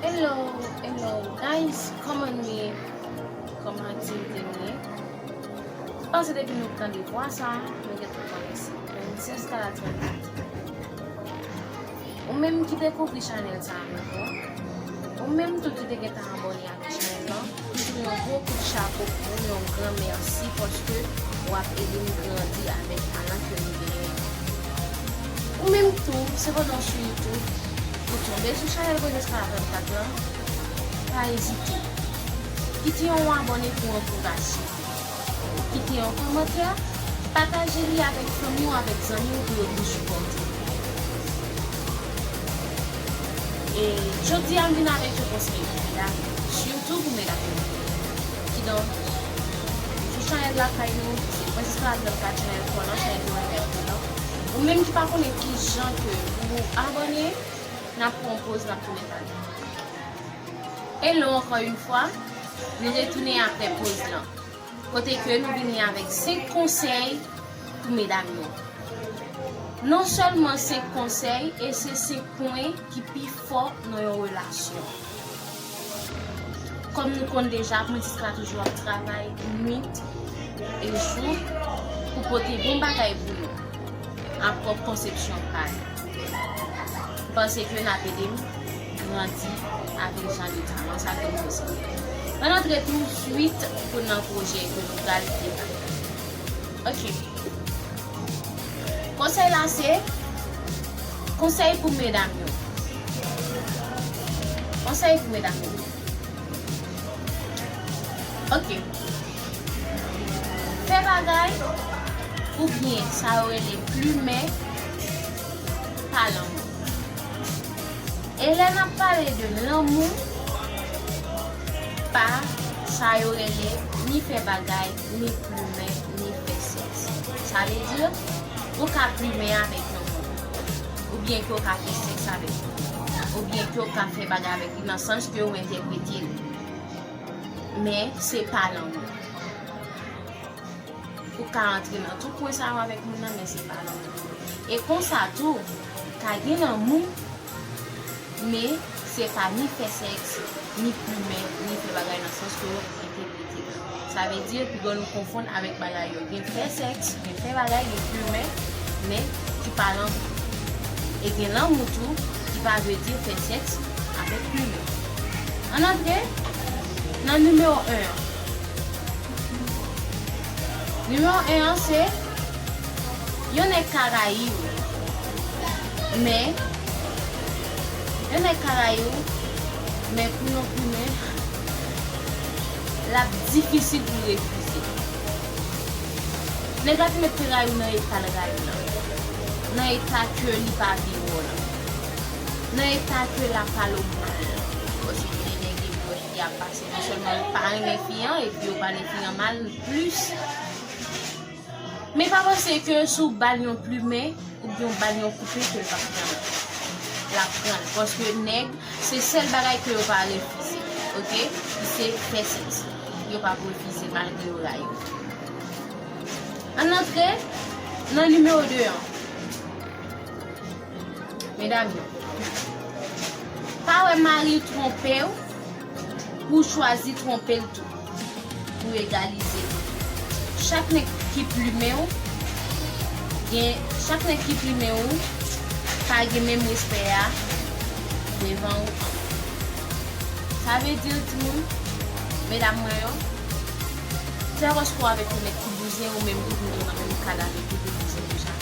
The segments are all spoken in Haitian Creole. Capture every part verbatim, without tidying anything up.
Hello, hello, guys, kòman nou ye? Kòman aktivite nou ye? M panse depi nou tande vwa sa, nou gentan konnen se Princess Kalatran. Ou menm ki dekouvri chanèl sa a nouvo, ou menm tou ki te gentan abòne ak chanèl lan, m di w yon gwo kout chapo pou ou, yon gran mèsi, paske w ap ede m grandi avèk talan ke nou genyen. Ou menm tou, se pandan w sou YouTube, ou tonbe sou chanèl Princess Kalatran lan, pa ezite. Kite yon abòne pou ankouraje. Kite yon kòmantè, pataje li avèk fanmi w, avèk zanmi w pou yo tou sipòte. E jodi a, m vin avèk yon konsèy pou medam yo, sitou pou medam yo. Kidonk, sou chanèl lakay nou, se Princess Kalatran Kat, chanèl pa w lan, chanèl ki w renmen an. Ou menm ki pa konnen kijan ke pou w abòne, n ap pran yon poz, n ap tounen talè. Hello ankò yon fwa, nou retounen apre poz lan. Kote ke nou vini avèk senk konsèy pou medam yo. Non sèlman senk konsèy, e se senk pwen ki pi fò nan yon relasyon. Kòm nou konn deja, Princess Kalatran toujou ap travay nwit e jou pou pote bon bagay pou nou, a pwòp konsepsyon pa l. M panse ke n ap ede m grandi avèk jan de talan sa ke m posede. Ann antre tou swit pou nan pwojè ke nou pral debake. Ok. Konsèy la se konsèy pou medam yo. Konsèy pou medam yo. Ok. Fè bagay oubyen sa yo rele plimen pa lanmou. E lè n ap pale de lanmou, pa sa yo rele ni fè bagay, ni plimen, ni fè sèks. Sa vle di, ou ka plimen avèk yon moun, oubyen ke w ka fè sèks avèk yon moun, oubyen ke w ka fè bagay avèk li nan sans ke w entèprete l. Men, se pa lanmou. Ou ka antre nan tout pwen sa yo avèk moun nan, men se pa lanmou. E konsa tou, ka gen lanmou, men se pa ni fè sèks, ni plimen, ni fè bagay nan sans ke w entèprete l. Sa vle di, piga nou konfonn avèk bagay yo. Gen fè sèks, gen fè bagay, gen plimen, men ki pa lanmou. E gen lanmou tou, ki pa vle di fè sèks avèk plimen. Ann antre nan nimewo en an. Nimewo en an se yon nèg ka rayi w, men yon nèg ka rayi w, men pou yon plimen, l ap difisil pou l refize. Nèg la te mèt te rayi w nan eta l rayi w lan, nan eta ke li pa vle wè w lan, nan eta ke l ap pale w mal lan. Paske gen de nèg epi w wè fi a pase, non sèlman yo pa renmen fi an, epi yo pale fi an mal plis. Men pa panse ke si w ba l yon plimen, oubyen w ba l yon koupe ke l p ap pran l. L ap pran l. Paske nèg, se sèl bagay ke yo pa refize, ok? Ki se fè sèks. Yo p ap refize malgre yo rayi w. Ann antre nan nimewo de an. Medam yo, pa wè mari w twonpe w, pou w chwazi twonpe l tou, pou egalize. Chak nèg ki plimen w, gen, chak nèg ki plimen w, pa gen menm respè a devan ou ankò. Sa vle di, timoun, medam mwen yo, fè ròs pou avèk yon nèg ki bouzen, ou menm tou pou w nan menm kad avèk li pou bouzen deja.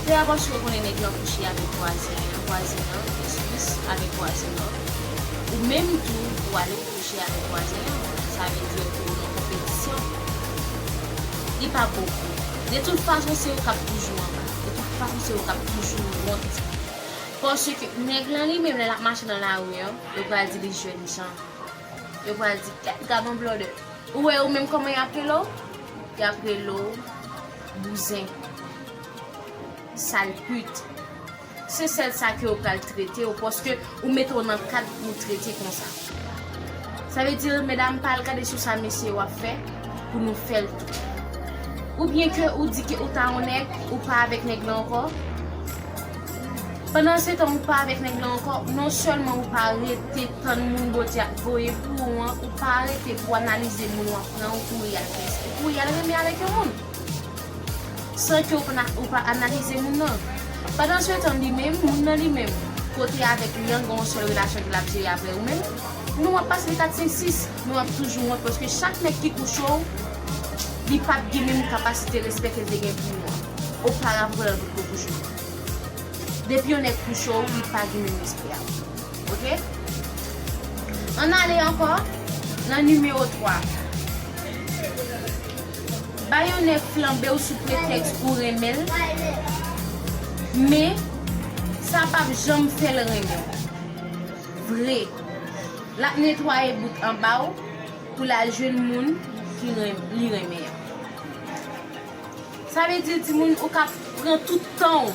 Fè ròs pou konnen nèg lan kouche avèk vwazen an, vwazen an, eskis avèk vwazen an, ou menm tou pou ale kouche avèk vwazen an, sa vle di ke w nan konpetisyon. Li pa bon pou ou. De tout fason, se ou k ap toujou anba. De tout fason, se ou k ap toujou wont. Paske nèg lan li menm, lè l ap mache nan lari an, yo pral di li jènjan. Yo pral di, "Gad, gad on blòdè." Ou wè yo menm kòman y ap rele w? Y ap rele w bouzen, sal pit. Se sèl sa ke yo pral trete w, paske ou mete w nan kad pou w trete konsa. Sa vle di, medam, pa al gade sou sa mesye yo ap fè pou nou fè l tou. Oubyen ke ou di ke ou ta yon nèg, ou pa avèk nèg la ankò. Pandan se tan ou pa avèk nèg lan ankò, non sèlman ou pa rete tann moun Bondye ap voye pou ou an, ou pa rete pou analize moun w ap pran ou kouri al fè, ou kouri al renmen avèk yon moun. San ke ou pa, ou pa analize moun nan. Pandan se tan li menm, moun nan li menm, kote avèk li an gen yon sèl relasyon ke l ap jere apre ou menm, nou ap pase li kat senk sis, nou ap toujou wont paske chak nèg ki kouche w, li p ap gen menm kapasite respè ke l te gen pou ou an oparavan pandan l potko kouche w. Depi yon nèg kouche w, li pa gen menm respè a. Oke? Ann ale ankò nan nimewo twa. Ba yon nèg flanbe w sou pretèks ou renmen l, men sa p ap janm fè l renmen w vre. L ap netwaye bout anba w pou l al jwenn moun ki ren- li renmen an. Sa vle di, timoun, ou ka pran tout tan w.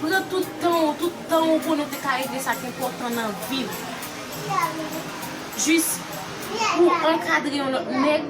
Pran tout tan w, tout tan w konnen w te ka regle sa k enpòtan nan vi w. Jis pou ankadre yon lòt nèg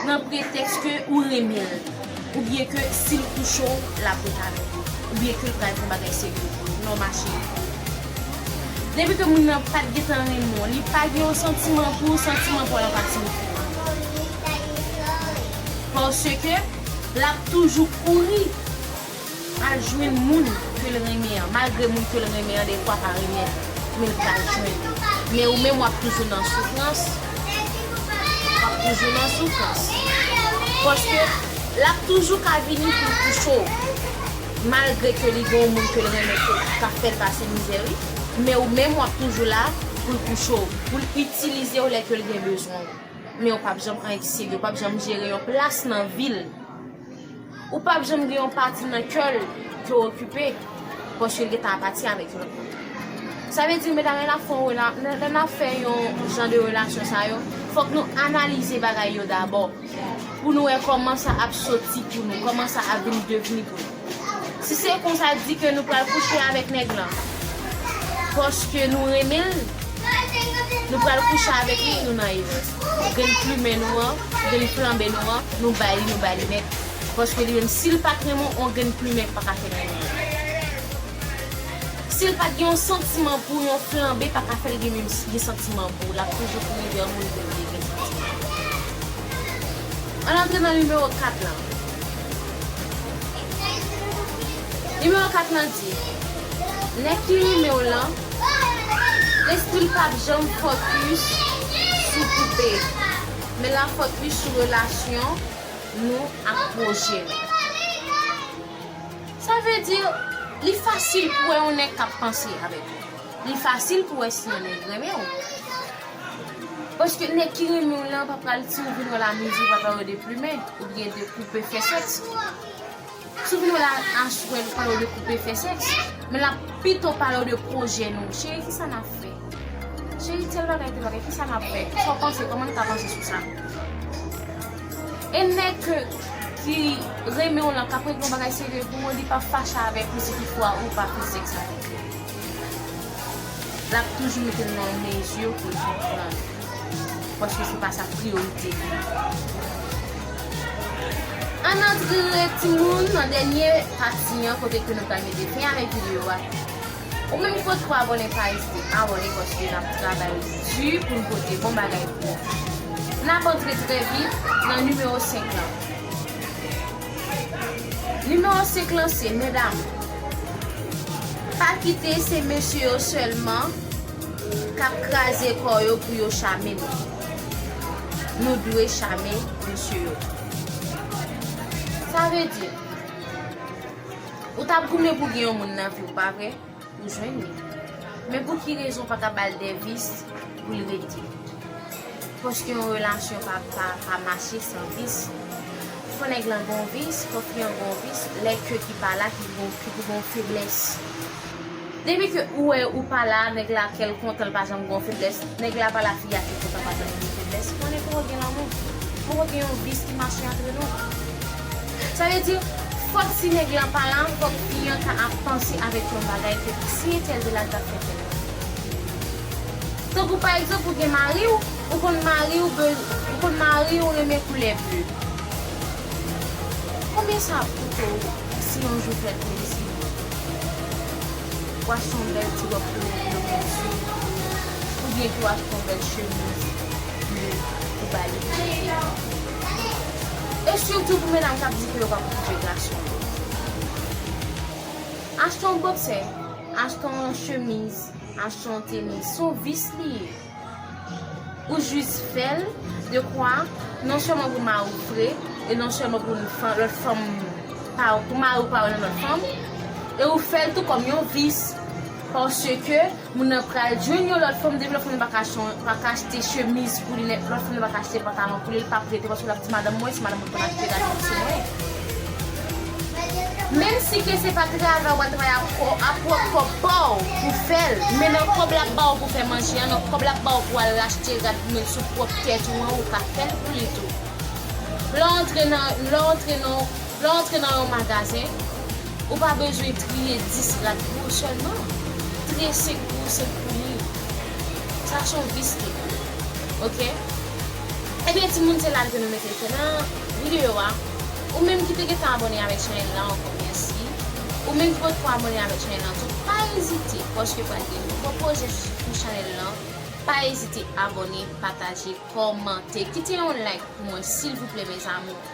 nan pretèks ke ou renmen l. Oubyen ke si l kouche w, l ap ret avèk ou. Oubyen ke l pral fè yon bagay serye pou ou. Non, ma chérie. Depi ke moun nan pa t gentan renmen w, li pa gen yon santiman pou ou, santiman pa w la pa t siyifi anyen. Paske l ap toujou kouri al jwenn moun ke l renmen an, malgre moun ke l renmen an defwa pa renmen l, men l pral jwenn li. Men ou menm w ap toujou nan soufrans. W ap toujou nan soufrans. Paske l ap toujou ka vini pou l kouche w. Malgre ke li gen yon moun ke l renmen ke k ap fè l pase mizè, wi. Men ou menm w ap toujou la pou l kouche w, pou l itilize w lè ke l gen bezwen w. Men ou p ap janm anyen ki serye, ou p ap janm jere yon plas nan vi l. Ou p ap janm gen yon pati nan kè l ke w okipe, paske l gentan apati avèk yon lòt moun. Sa vle di, medam, lè n ap fè yon rela- lè, lè n ap fè yon jan de relasyon sa yo, fòk nou analize bagay yo dabò, pou nou wè kòman sa ap soti pou nou, kòman sa ap vin devni pou nou. Si se konsa, di ke nou pral kouche avèk nèg lan, paske nou renmen l, nou pral kouche avèk li, nou nan erè. Grenn plimen nou an, grenn flanbe nou an, nou bay li, nou bay li nèt. Paske li menm, si l pa t renmen w, yon grenn plimen pa ka fè l renmen w. Si l pa t gen yon santiman pou yon flanbe, pa ka fè l gen menm gen santiman pou w. L ap toujou kouri vè moun ke l gen santiman. Ann antre nan nimewo kat lan. Nimewo kat lan di, nèg ki renmen w lan, lespri l p ap janm fokis sou koupe, men l ap fokis sou relasyon nou ak pwojè nou. Sa vle di, li fasil pou wè yon nèg k ap panse avèk ou. Li fasil pou wè si yon nèg renmen w. Paske nèg ki renmen w lan pa pral, si w vin wè l a midi, pa pral wè de plimen oubyen de koupe fè sèks. Si w vin wè l a aswè, li pale w de koupe fè sèks. Men l ap pito pale w de pwojè nou. Cheri, kisa n ap fè? Cheri, tèl bagay, tèl bagay, kisa n ap fè? Kisa w panse? Kòman n ka panse sou sa? E nèg ke, ki renmen w lan, k ap regle yon bagay serye pou ou, li p ap fache avèk ou si toutfwa ou pa fè sèks avèk li. L ap toujou mete l nan yon mezi pou l konprann. Paske se pa sa priyorite li. Ann antre, timoun, nan dènye pati an, kote ke nou pral mete fen avèk videyo a. Ou menm ki potko abòne, pa ezite abòne, paske n ap travay di pou n pote bon bagay pou ou. N ap antre trè vit nan nimewo senk lan. Nimewo senk lan se, medam, pa kite se mesye yo sèlman k ap kraze kò yo pou yo chame nou. Nou dwe chame mesye yo. Sa vle di, ou t ap goumen pou gen yon moun nan vi w, pa vre? Ou jwenn li. Men pou ki rezon w pa ka ba l de vis pou l rete? Paske yon relasyon pa, pa, pa mache san vis. Fò nèg lan gon vis, fò fi an gon vis, lè ke ki pa la, ki gon, ki pou gon feblès. Depi ke ou wè ou pa la, nèg la kè l kontan, l pa janm gon feblès, nèg la pa la, fi a ki kontan, pa janm gon feblès. Konnen poko gen lanmou, poko gen yon vis ki mache antre nou. Sa vle di, fòk si nèg lan pa la, fòk fi an ka ap panse avèk yon bagay ke si entèl te la, l t ap fè tèl. Tankou pa egzanp, ou gen mari w, ou konn mari w be- ou konn mari w renmen koulè ble. Konbyen sa ap koute w si yon jou fèt plezi? Ou achte yon bèl ti wòb pou mete yon bèl ti, oubyen ke ou achte yon bèl chemiz pou, pou ba li. E sitou pou medam k ap di ke yo pa pou kite gason yo. Achte yon bòksè, achte yon chemiz, achte yon tenis, se yon vis li ye. Ou jis fè l dekwa, non sèlman pou mari w fre, e non sèlman pou yon fanm, lòt fanm, pa, pou mari w pa wè nan lòt fanm, e ou fè l tou kòm yon vis, paske moun nan pral jwenn yon lòt fanm, depi lòt fanm nan pa ka achte, pa ka achte chemiz pou li, lòt fanm nan pa ka achte pantalon pou li, li p ap rete, paske l ap di madanm mwen, se madanm mwen ki konn achte rad sou mwen. Menm si ke se pa travay w al travay ak kò, ak pwòp kòb pa w pou fè l, men nan kòb l ap ba w pou fè manje an, nan kòb l ap ba w pou al achte rad pou met sou pwòp tèt ou an, ou ka fè l pou li tou. Lè w antre nan, lè w antre nan, lè w antre nan yon magazen, ou pa bezwen triye dis rad pou ou sèlman. Triye senk pou ou, senk pou li. Sa se yon vis li. Oke? Ebyen, timoun, se la ke nou mete fen nan videyo a. Ou menm ki te gentan abòne avèk chanèl la, ankò mèsi. Ou menm ki potko abòne avèk chanèl la tou, pa ezite, paske pral gen nouvo pwojè sou chanèl la. Pa ezite abòne, pataje, kòmante, kite yon like pou mwen, silvouplè, mes amours.